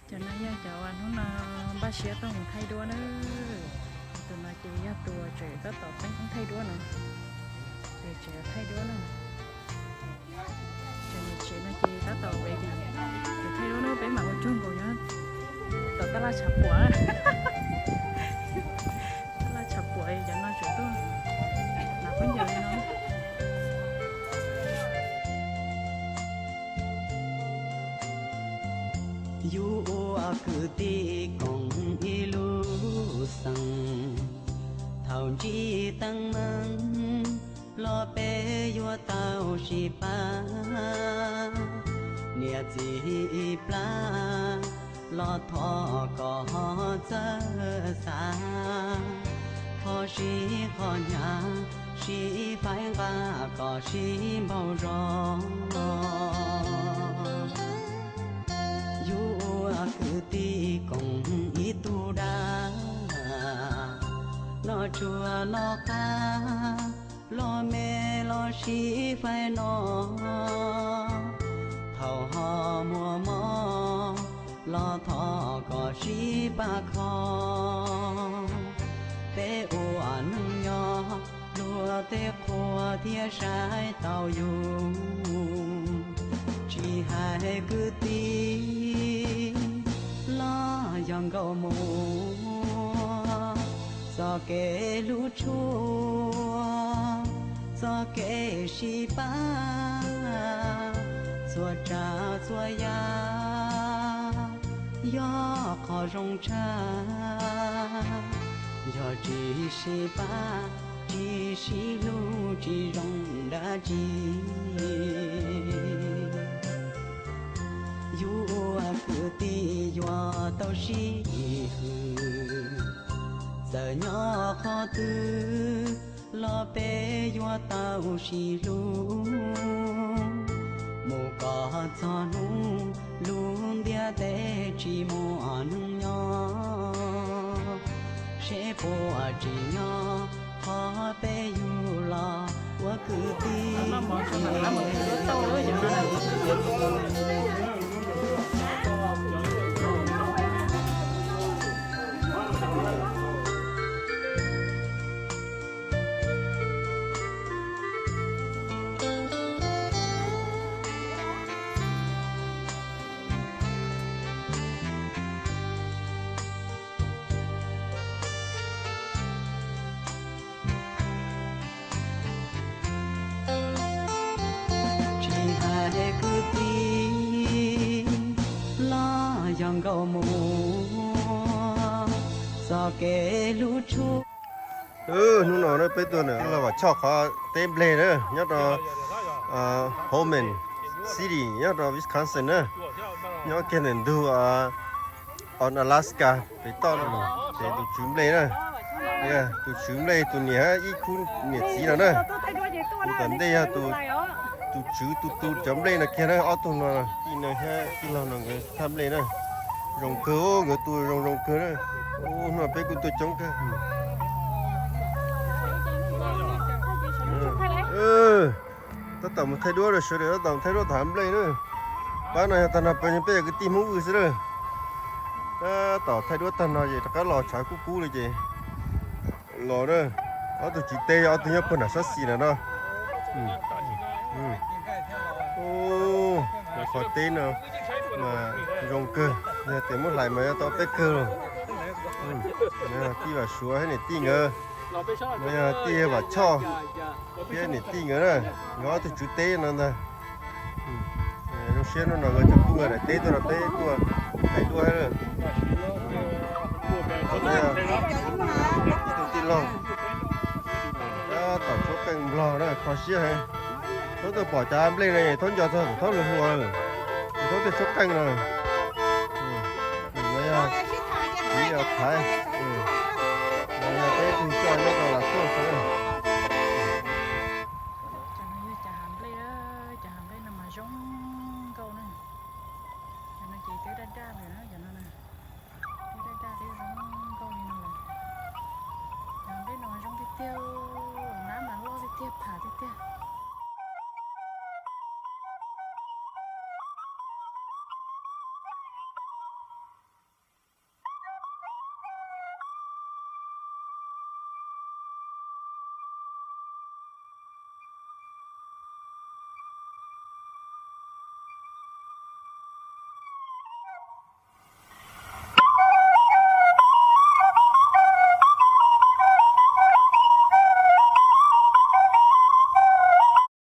Cov no yog cov uas hnub no npaj siab tuaj mus thaij duab na. Tus no ces yog tus uas tseem tab tom pheej thaij duab no, ces tseem thaij duab na. Cov niam tsev no ces tab tom ready, tseem thaij duab no peb mam ua tsaug nkaus nyob tom tab laj tshav puam. Tab laj tshav puam cov no tseem tuaj, mas pheej yog li no. Yus ua kwv tij koom ib lub xeem, thaum ntsib teeb meem los peb yuav tau sib pab. Niam txiv ib plab los thov kom ho txawj xav, ho sib qhov hnyav sib faib nqa kom sib npaug zog. Yus ua kwv tij koom ib tug dab, noj tsuag noj qab, los me los sib faib noj. Thaum ho muaj mob los thov kom sib pab kho. Peb ua neej nyob luag tej qhua thiaj saib tau yus. Tsis hais kwv tij los yog nkauj muam, txoj kev hlub tshua, txoj kev sib pab, txhua tsav txhua yam yog qhov zoo tshaj. Yog tsis sib pab, tsis sib hlub, tsis zoo dab tsi. Yus ua kwv tij yuav tau sib hwm, txawm nyob qhov twg los peb yuav tau sib hlub. Mus kom txog hnub lub ntiaj teb tsis muaj neeg nyob, seb puas tsim nyog qhov peb yug los ua kwv tij. Tsis hais kwv tij los yog nkauj muam, txoj kev hlub tshua. Hnub no peb tuaj los Vam Choj qhov teb nplej na, nyob rau Holmen City nyob rau Wisconsin na, nyob kiag ntawm ntug Ann Alaska pem toj no. Ces tus tswv nplej na, tus tswv nplej tus niam ib khub niam txiv no na. Tus tom ntej yog tus tswv tus tu cov nplej no kiag na, ob tug no, tij no thiab tij laug no nkawd thaj nplej na. Zoo kawg, nkawd tu zoo zoo kawg na. Hnub no peb kuj tuaj coob kawg. Tab tom mus thaij duab, sawv daws tab tom mus thaij duab tom hav nplej na. Pab no yog tag no peb yog kwv tij Hmoob Vwj xwb na. Tab tom thaij duab tag no ces rov qab los, tshav kub kub li ces los na. Ob tug tswv teb, ob tug nyob puag nram sab xis na no. Qhov teb no mas zoo kawg, yog tias muab hlais mas yuav tau peb kawg los. Tij Vam Suav thiab niam tij nkawd, no yog tij Vam Choj thiab niam tij nkawd na, nkawd ob tug tswv teb no ntag. Zoo siab hnub no nkawd tseem pub nkawd daim teb tuaj rau peb tuaj thaij duab. Ib tug tij laug tab tom tshuab qeej nplog na, kho siab heev. Thaub tuaj pom cov nplej no, thaub nco txog thaub lug hua, thaub tuaj tshuab qeej no. Yog, yog Thaiv.